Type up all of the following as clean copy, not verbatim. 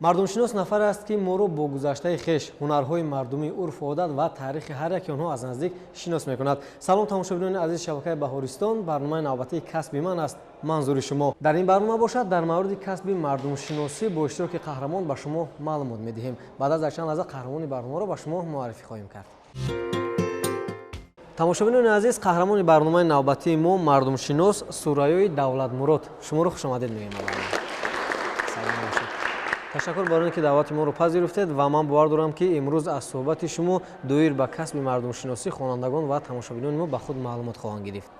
Мардумшинос нафар аст, ки моро бо гузаштаи хеш, ҳунарҳои мардумӣ, урфу одат ва таърихи ҳар яки онҳо аз наздик шинос мекунад. Салом, тамошобинони азизи шабакаи Баҳористон. Барномаи навбатии «Касби ман» аст манзури шумо. Дар ин барнома бошад, дар мавриди касби мардумшиносӣ бо иштироки қаҳрамон ба шумо маълумот медиҳем. Баъд аз якчанд лаҳза қаҳрамони барномаро ба шумо муаррифӣ хоҳем кард. Тамошобинони азиз, қаҳрамони барномаи навбатии мо мардумшинос Сурайёи Давлатмурод. Шуморо хушомадед мегӯем. Ташаккур барои ин ки даъвати моро пазируфтед ва ман бовар дорам, ки имрӯз аз суҳбати шумо доир ба касби мардумшиносӣ хонандагон ва тамошобинони мо ба худ маълумот хоҳанд гирифт.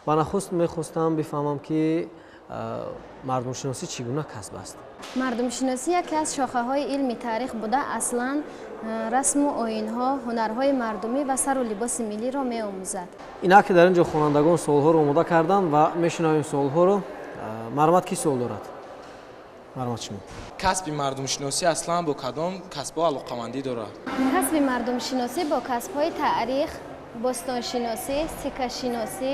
Ва нахуст мехостам бифаҳмам, ки мардумшиносӣ чӣ гуна касб аст? Мардумшиносӣ яке аз шохаҳои илми таърих буда, аслан расму оинҳо, ҳунарҳои мардумӣ ва сару либоси миллиро меомӯзад. Инак, ки дар ин ҷо хонандагон суолҳоро омода карданд ва мешунавем суолҳоро. Марҳамат, кӣ суол дорад? Марҳамат, шумо. Касби мардумшиносӣ аслан бо кадом касбҳо алоқамандӣ дорад? Касби мардумшиносӣ бо касбҳои таърих, бостоншиносӣ, сиккашиносӣ,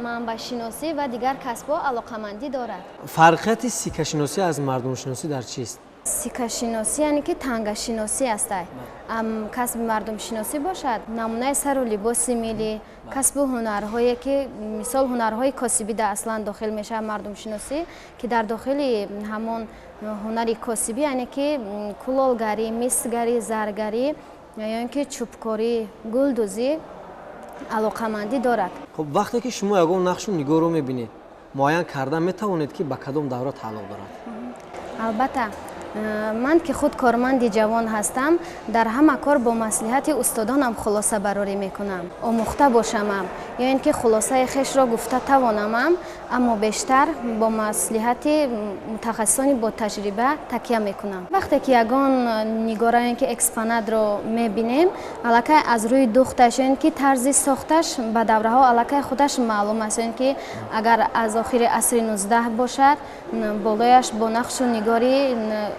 манбаъшиносӣ ва дигар касбҳо алоқамандӣ дорад. Фарқияти сиккашиносӣ аз мардумшиносӣ дар чист? Сиккашиносӣ, яъне ки тангашиносӣ аст. Касби мардумшиносӣ бошад, намунаи сару либоси миллӣ, касбу ҳунарҳое, ки мисол ҳунарҳои косибӣ да аслан дохил мешавад мардумшиносӣ, ки дар дохили ҳамон ҳунари косибӣ, яъне ки кулолгарӣ, мисгарӣ, заргарӣ ё ин ки чӯбкорӣ, гулдӯзӣ алоқамандӣ дорад. Хуб, вақте ки шумо ягон нақшу нигорро мебинед, муайян карда метавонед, ки ба кадом давра тааллуқ дорад? Албатта, ман ки худ корманди ҷавон ҳастам, дар ҳама кор бо маслиҳати устодонам хулосабарорӣ мекунам. Омӯхта бошамам ё ин ки хулосаи хешро гуфта тавонамам, аммо бештар бо маслиҳати мутахассисони ботаҷриба такя мекунам. Вақте ки ягон нигора ё ин ки экспонатро мебинем, аллакай аз рӯи духташ ё ин ки тарзи сохташ ба давраҳо аллакай худаш маълум аст. Ё ин ки агар аз охири асри 19 бошад, болояш бо нақшу нигори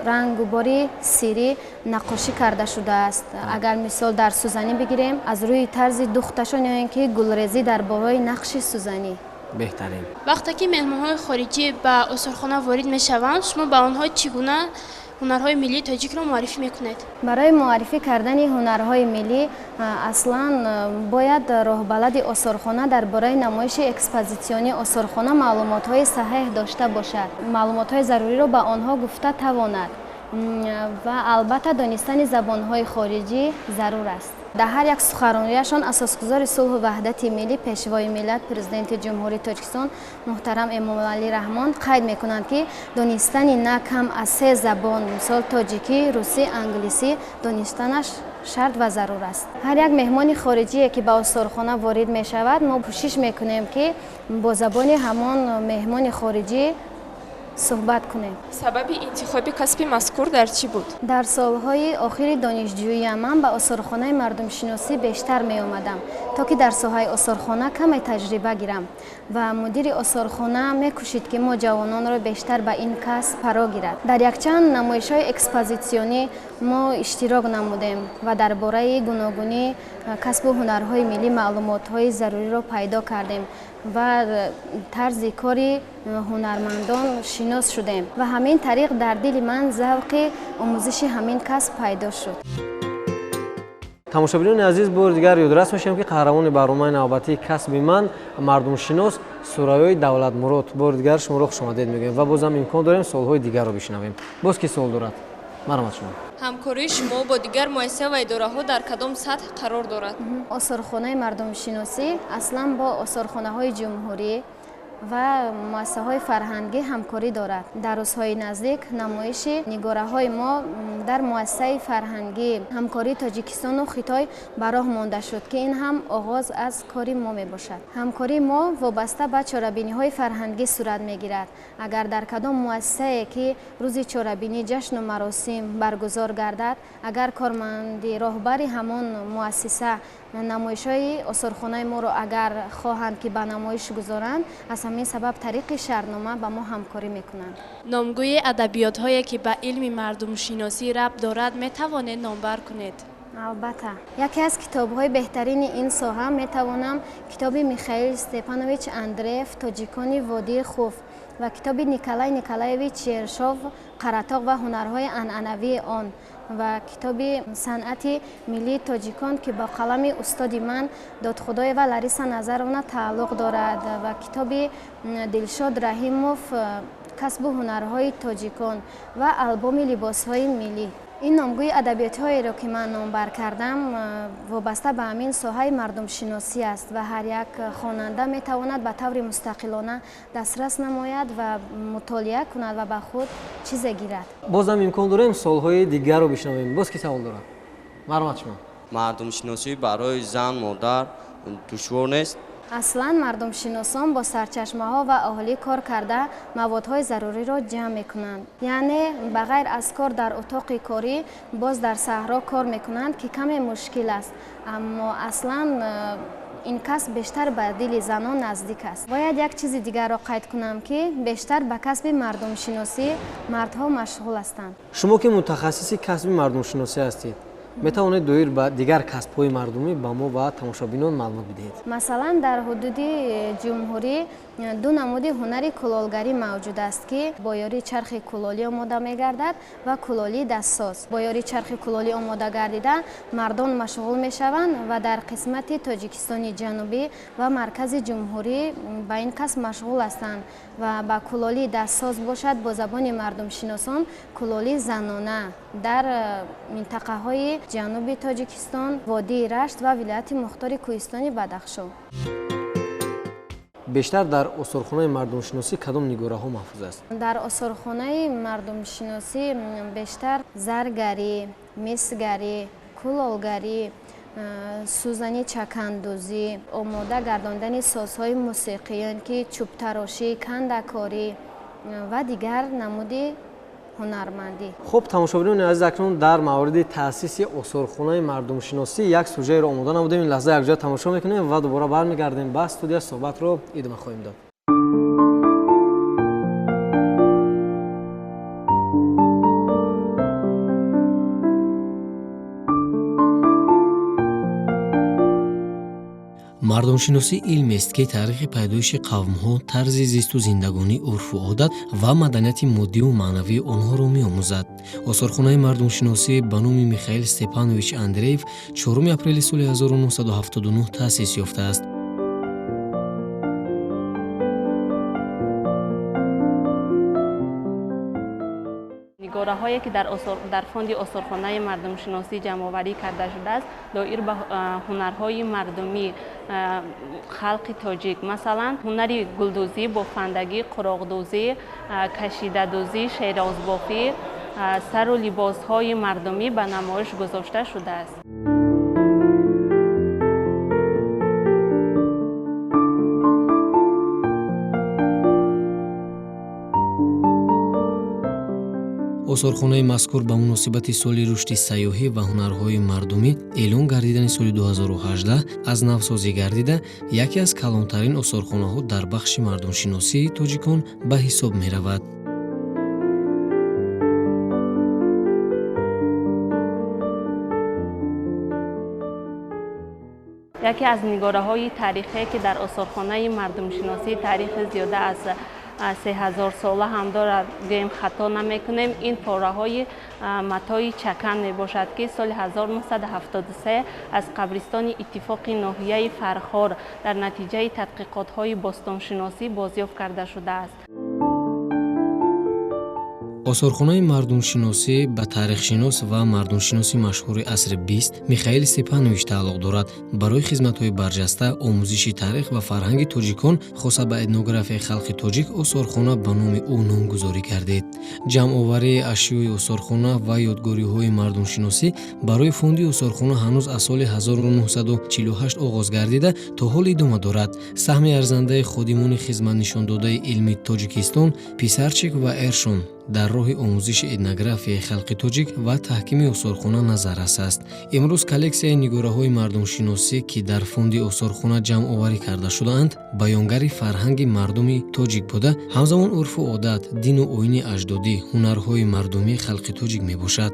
рангубори сирӣ наққошӣ карда шудааст. Агар мисол дар сӯзанӣ бигирем, аз рӯи тарзи духташон ё ин ки гулрезӣ дар болои нақши сӯзанӣ. Беҳтарин. Вақте ки меҳмонҳои хориҷӣ ба осорхона ворид мешаванд, шумо ба онҳо чӣ гуна ҳунарҳои миллии тоҷикро муаррифӣ мекунед? Барои муаррифӣ кардани ҳунарҳои миллӣ аслан бояд роҳбалади осорхона дар бораи намоиши экспозитсионии осорхона маълумотҳои саҳеҳ дошта бошад, маълумотҳои заруриро ба онҳо гуфта тавонад ва албатта донистани забонҳои хориҷӣ зарур аст. Дар ҳар як суханрониашон асосгузори сулҳу ваҳдати миллӣ, Пешвои миллат, Президенти Ҷумҳурии Тоҷикистон муҳтарам Эмомалӣ Раҳмон қайд мекунанд, ки донистани на кам аз се забон, мисол тоҷикӣ, русӣ, англисӣ, донистанаш шарт ва зарур аст. Ҳар як меҳмони хориҷие, ки ба осорхона ворид мешавад, мо кӯшиш мекунем, ки бо забони ҳамон меҳмони хориҷӣ суҳбат кунем. Сабаби интихоби касби мазкур дар чӣ буд? Дар солҳои охири донишҷӯиям ман ба осорхонаи мардумшиносӣ бештар меомадам, то ки дар соҳаи осорхона каме таҷриба гирам, ва мудири осорхона мекӯшид, ки мо ҷавононро бештар ба ин касб фаро гирад. Дар якчанд намоишҳои экспозитсионӣ мо иштирок намудем ва дар бораи гуногунии касбу ҳунарҳои миллӣ маълумотҳои заруриро пайдо кардем ва тарзи кори ҳунармандон шинос шудем ва ҳамин тариқ дар дили ман завқи омӯзиши ҳамин касб пайдо шуд. Тамошобинони азиз, бори дигар ёдрас мешавем, ки қаҳрамони барномаи навбатии «Касби ман» мардумшинос Сурайёи Давлатмурод. Бори дигар шуморо хушомадед мегӯем ва бозам имкон дорем суолҳои дигарро бишнавем. Боз ки суол дорад? Марҳамат, шумо. Ҳамкории шумо бо дигар муассиса ва идораҳо дар кадом сатҳ қарор дорад? Осорхонаи мардумшиносӣ аслан бо осорхонаҳои ҷумҳурӣ ва муассисаҳои фарҳангӣ ҳамкорӣ дорад. Дар рӯзҳои наздик намоиши нигораҳои мо дар муассисаи фарҳангӣ ҳамкории Тоҷикистону Хитой ба роҳ монда шуд, ки ин ҳам оғоз аз кори мо мебошад. Ҳамкории мо вобаста ба чорабиниҳои фарҳангӣ сурат мегирад. Агар дар кадом муассисае, ки рӯзи чорабинӣ, ҷашну маросим баргузор гардад, агар корманди роҳбари ҳамон муассиса намоишҳои осорхонаи моро агар хоҳанд, ки ба намоиш гузоранд, аз ҳамин сабаб тариқи шартнома ба мо ҳамкорӣ мекунанд. Номгӯи адабиётҳое, ки ба илми мардумшиносӣ рабт дорад, метавонед номбар кунед? Албатта, яке аз китобҳои беҳтарини ин соҳа метавонам китоби Михаил Степанович Андреев «Тоҷикони водии Хуф». ва китоби Николай Николаевич Ершов «Қаратоқ ва ҳунарҳои анъанавии он» ва китоби санъати миллии тоҷикон, ки бо қалами устоди ман Додхудоева Лариса Назаровна тааллуқ дорад, ва китоби Дилшод Раҳимов «Касбу ҳунарҳои тоҷикон» ва албоми либосҳои миллӣ. Ин номгӯи адабиётҳоеро, ки ман номбар кардам, вобаста ба ҳамин соҳаи мардумшиносӣ аст ва ҳар як хонанда метавонад ба таври мустақилона дастрас намояд ва мутолиа кунад ва ба худ чизе гирад. Бозам имкон дорем суолҳои дигарро бишнавем. Боз ки савол дорад? Марҳамат шумо. Мардумшиносӣ барои зан, модар душвор нест? Аслан мардумшиносон бо сарчашмаҳо ва аҳолӣ кор карда маводҳои заруриро ҷамъ мекунанд. Яъне ба ғайр аз кор дар утоқи корӣ боз дар саҳро кор мекунанд, ки каме мушкил аст, аммо аслан ин касб бештар ба дили занон наздик аст. Бояд як чизи дигарро қайд кунам, ки бештар ба касби мардумшиносӣ мардҳо машғул ҳастанд. Шумо ки мутахассиси касби мардумшиносӣ ҳастед, метавонед доир ба дигар касбҳои мардумӣ ба мо ва тамошобинон маълумот бидиҳед? Масалан, дар ҳудуди ҷумҳурӣ ду намуди ҳунари кулолгарӣ мавҷуд аст, ки бо ёрии чархи кулолӣ омода мегардад ва кулолии дастсоз. Бо ёрии чархи кулолӣ омода гардида мардон машғул мешаванд ва дар қисмати Тоҷикистони ҷанубӣ ва маркази ҷумҳурӣ ба ин касб машғул ҳастанд ва ба кулолии дастсоз бошад бо забони мардумшиносон кулолии занона дар минтақаҳои ҷануби Тоҷикистон, водии Рашт ва вилояти мухтори Кӯҳистони Бадахшон. Бештар дар осорхонаи мардумшиносӣ кадом нигораҳо маҳфуз аст? Дар осорхонаи мардумшиносӣ бештар заргарӣ, мисгарӣ, кулолгарӣ, сӯзани чакандӯзӣ, омода гардондани созҳои мусиқӣ, ё ки чӯбтарошӣ, кандакорӣ ва дигар намуди ҳунармандӣ. Хуб, тамошобинони азиз, акнун дар мавриди таъсиси осорхонаи мардумшиносӣ як сюжеро омода намудем. Ин лаҳза якҷоя тамошо мекунем ва дубора бармегардем ба студия, суҳбатро идома хоҳем дод. Мардумшиносӣ илмест, ки таърихи пайдоиши қавмҳо, тарзи зисту зиндагонӣ, урфу одат ва маданияти моддиву маънавии онҳоро меомӯзад. Осорхонаи мардумшиносӣ ба номи Михаил Степанович Андреев 4 апрели соли 1979 таъсис ёфтааст. Нигораҳое, ки дар фонди осорхонаи мардумшиносӣ ҷамъоварӣ карда шудааст, доир ба ҳунарҳои мардумӣ халқи тоҷик, масалан ҳунари гулдӯзӣ, бофандагӣ, қуроқдӯзӣ, кашидадӯзӣ, шерозбофӣ, сару либосҳои мардумӣ ба намоиш гузошта шудааст. Осорхонаи мазкур ба муносибати соли рушди сайёҳӣ ва ҳунарҳои мардумӣ эълон гардидани соли 2018 аз навсозӣ гардида яке аз калонтарин осорхонаҳо дар бахши мардумшиносии тоҷикон ба ҳисоб меравад. Яке аз нигораҳои таърихие, ки дар осорхонаи мардумшиносӣ таърихи зиёда аз 3000 сола ҳам дорад, гӯем хато намекунем, ин пораҳои матои чакан мебошад, ки соли 1973 аз қабристони иттифоқи ноҳияи Фархор дар натиҷаи тадқиқотҳои бостоншиносӣ бозёфт карда шудааст. Осорхонаи мардумшиносӣ ба таърихшинос ва мардумшиноси машҳури асри 20 Михаил Степанович тааллуқ дорад. Барои хизматҳои барҷаста, омӯзиши таърих ва фарҳанги тоҷикон, хоса ба этнографияи халқи тоҷик, осорхона ба номи ӯ номгузорӣ гардид. Ҷамъоварии ашёи осорхона ва ёдгориҳои мардумшиносӣ барои фонди осорхона ҳанӯз аз соли 1948 оғоз гардида то ҳол идома дорад. Саҳми арзандаи ходимони хизматнишондодаи илми Тоҷикистон Писарчик ва Эршон дар роҳи омӯзиши этнографияи халқи тоҷик ва таҳкими осорхона назаррас аст. Имрӯз коллексияи нигораҳои мардумшиносӣ, ки дар фонди осорхона ҷамъоварӣ карда шудаанд, баёнгари фарҳанги мардуми тоҷик буда, ҳамзамон урфу одат, дину оини аҷдодӣ, ҳунарҳои мардумии халқи тоҷик мебошад.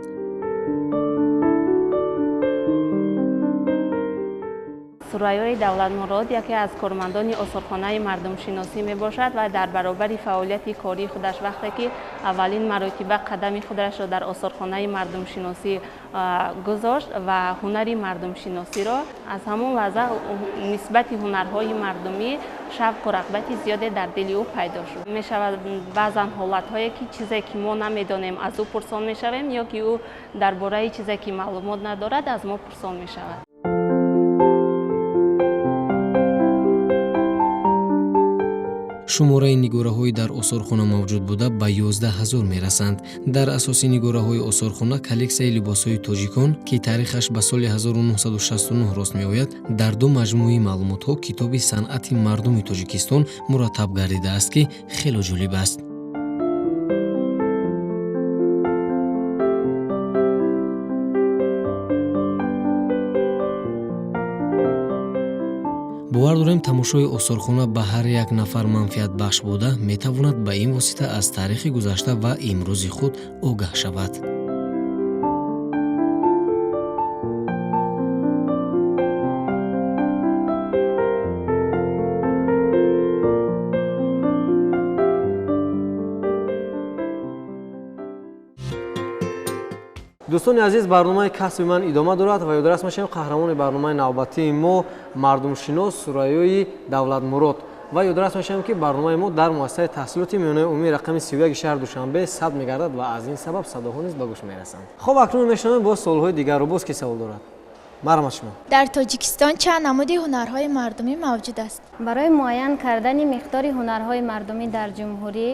Сурайёи Давлатмурод яке аз кормандони осорхонаи мардумшиносӣ мебошад ва дар баробари фаъолияти кории худаш вақте ки аввалин маротиба қадами худашро дар осорхонаи мардумшиносӣ гузошт ва ҳунари мардумшиносиро аз ҳамон лаҳза нисбати ҳунарҳои мардумӣ шавқу рағбати зиёде дар дили ӯ пайдо шуд. Мешавад баъзан ҳолатҳое ки чизе ки мо намедонем аз ӯ пурсон мешавем ё ки ӯ дар бораи чизе ки маълумот надорад аз мо пурсон мешавад. Шумораи нигораҳои дар осорхона мавҷуд буда ба 11 000 мерасанд. Дар асоси нигораҳои осорхона коллексияи либосҳои тоҷикон, ки таърихаш ба соли 1969 рост меояд, дар ду маҷмӯи маълумотҳо китоби санъати мардуми Тоҷикистон мураттаб гардидааст, ки хело ҷолиб аст. Бовар дорем, тамошои осорхона ба ҳар як нафар манфиатбахш буда, метавонад ба ин восита аз таърихи гузашта ва имрӯзи худ огаҳ шавад. Дӯстони азиз, барномаи касби ман идома дорад ва ёдрас мешавем қаҳрамони барномаи навбатии мо мардумшинос Сурайёи Давлатмурод. Ва ёдрас мешавем, ки барномаи мо дар муассисаи таҳсилоти миёнаи умумии рақами 31 шаҳри Душанбе сабт мегардад ва аз ин сабаб садоҳо низ ба гӯш мерасанд. Хоб, акнун мешунавем боз суолҳои дигарро. Боз ки савол дорад? Марҳамат шумо. Дар Тоҷикистон чанд намуди ҳунарҳои мардумӣ мавҷуд аст? Барои муайян кардани миқдори ҳунарҳои мардумӣ дар ҷумҳурӣ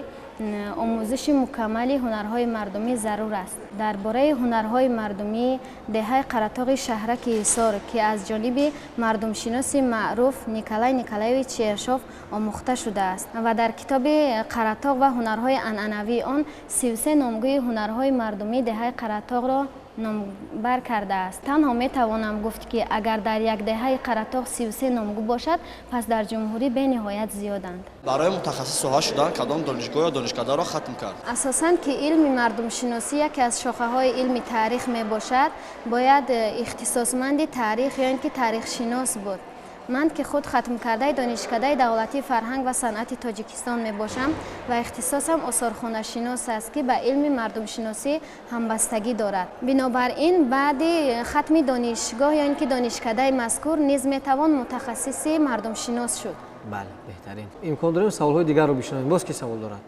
омӯзиши мукаммали ҳунарҳои мардумӣ зарур аст. Дар бораи ҳунарҳои мардумӣ деҳаи Қаратоғи шаҳраки Ҳисор, ки аз ҷониби мардумшиноси маъруф Николай Николаевич Ершов омӯхта шудааст ва дар китоби Қаратоғ ва ҳунарҳои анъанавии он 33 номгӯи ҳунарҳои мардумии деҳаи Қаратоғро номбар кардааст. Танҳо метавонам гуфт, ки агар дар як деҳаи Қаратоғ 33 номгӯ бошад, пас дар ҷумҳурӣ бениҳоят зиёданд. Барои мутахассис соҳа шудан кадом донишгоҳ ё донишкадаро хатм кард? Асосан ки илми мардумшиносӣ яке аз шохаҳои илми таърих мебошад, бояд ихтисосманди таърих ё ин ки таърихшинос буд. Ман ки худ хатмкардаи донишкадаи давлатии фарҳанг ва санъати Тоҷикистон мебошам ва ихтисосам осорхонашинос аст, ки ба илми мардумшиносӣ ҳамбастагӣ дорад. Бинобар ин баъди хатми донишгоҳ ё ин ки донишкадаи мазкур низ метавон мутахассиси мардумшинос шуд. Бале, беҳтарин. Имкон дорем саволҳои дигарро бишунавем. Боз ки савол дорад?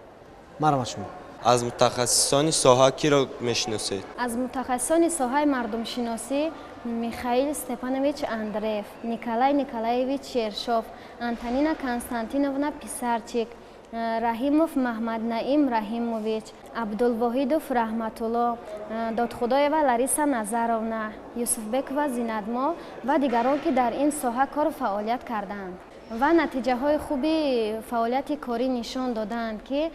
Марҳамат шумо. Аз мутахассисони соҳа киро мешиносед? Аз мутахассисони соҳаи мардумшиносӣ Михаил Степанович Андреев, Николай Николаевич Ершов, Антонина Константиновна Писарчик, Раҳимов Маҳмаднаим Раҳимович, Абдулвоҳидов Раҳматулло, Додхудоева Лариса Назаровна, Юсуфбекова Зинатмо ва дигарон, ки дар ин соҳа кору фаъолият кардаанд ва натиҷаҳои хуби фаъолияти корӣ нишон додаанд, ки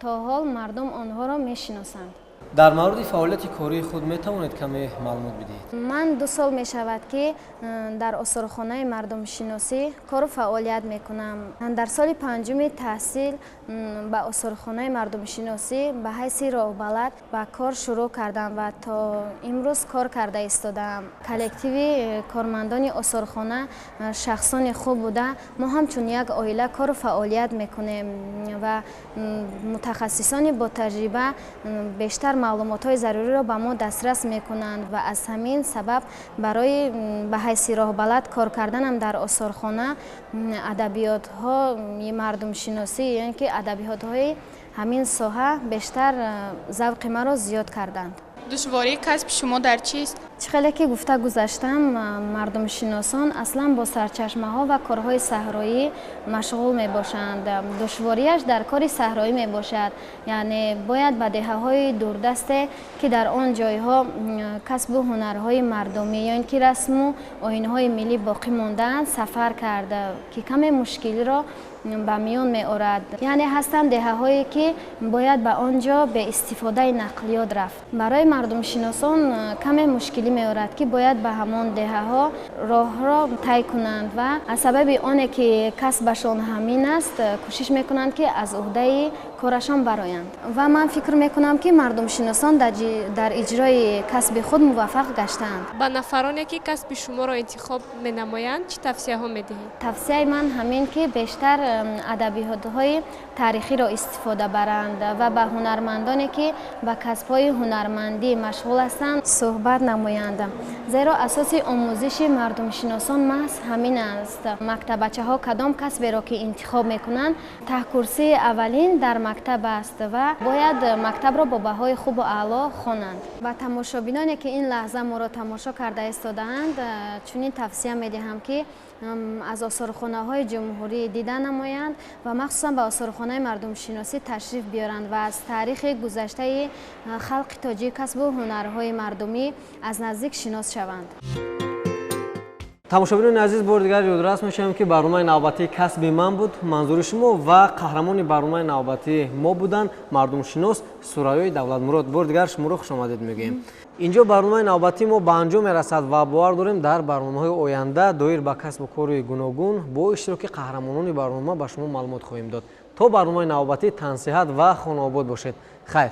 то ҳол мардум онҳоро мешиносанд. Дар мавриди фаъолияти кории худ метавонед каме маълумот бидиҳед? Ман 2 сол мешавад, ки дар осорхонаи мардумшиносӣ кору фаъолият мекунам. Дар соли 5-уми таҳсил ба осорхонаи мардумшиносӣ ба ҳайси роҳбалад ба кор шурӯъ кардам ва то имрӯз кор карда истодаам. Коллективи кормандони осорхона шахсони хуб буда, мо ҳамчун як оила кору фаъолият мекунем ва мутахассисони ботаҷриба бештар маълумотҳои заруриро ба мо дастрас мекунанд ва аз ҳамин сабаб барои ба ҳайси роҳбалад кор карданам дар осорхона адабиётҳои мардумшиносӣ ё ин ки адабиётҳои ҳамин соҳа бештар завқи маро зиёд карданд. Душвории касби шумо дар чист? Чӣ хеле ки гуфта гузаштам, мардумшиносон аслан бо сарчашмаҳо ва корҳои саҳроӣ машғул мебошанд. Душвориаш дар кори саҳроӣ мебошад, яъне бояд ба деҳаҳои дурдасте, ки дар он ҷойҳо касбу ҳунарҳои мардумӣ ё ин ки расму оинҳои миллӣ боқӣ мондаанд, сафар кард, ки каме мушкилиро ба миён меорад. Яъне ҳастанд деҳаҳое, ки бояд ба он ҷо бе истифодаи нақлиёт рафт. Барои мардумшиносон каме мушкилӣ хурсандӣ меорад, ки бояд ба ҳамон деҳаҳо роҳро тай кунанд ва аз сабаби оне ки касбашон ҳамин аст, кӯшиш мекунанд, ки аз уҳдаи корашон бароянд. Ва ман фикр мекунам, ки мардумшиносон дар иҷрои касби худ муваффақ гаштаанд. Ба нафароне, ки касби шуморо интихоб менамоянд, чӣ тавсияҳо медиҳед? Тавсияи ман ҳамин, ки бештар адабиётҳои таърихиро истифода баранд ва ба ҳунармандоне, ки ба касбҳои ҳунармандӣ машғул ҳастанд, суҳбат намоянд, зеро асоси омӯзиши мардумшиносон маҳз ҳамин аст. Мактабачаҳо кадом касберо ки интихоб мекунанд, таҳкурсии аввалин дар мактаб аст ва бояд мактабро бо баҳои хубу аъло хонанд. Ба тамошобиноне, ки ин лаҳза моро тамошо карда истодаанд, чунин тавсия медиҳам, ки аз осорхонаҳои ҷумҳурӣ дида намоянд ва махсусан ба осорхонаи мардумшиносӣ ташриф биёранд ва аз таърихи гузаштаи халқи тоҷик, касбу ҳунарҳои мардумӣ аз наздик шинос шаванд. Тамошобинони азиз, бори дигар ёдрас мешавем, ки барномаи навбатии «Касби ман» буд манзури шумо ва қаҳрамони барномаи навбатии мо буданд мардумшинос Сурайёи Давлатмурод. Бори дигар шуморо хушомадед мегӯем. Инҷо барномаи навбатии мо ба анҷом мерасад ва бовар дорем, дар барномаҳои оянда доир ба касбу кори гуногун бо иштироки қаҳрамонони барнома ба шумо маълумот хоҳем дод. То барномаи навбатӣ тансиҳат ва хонаобод бошед. Хайр.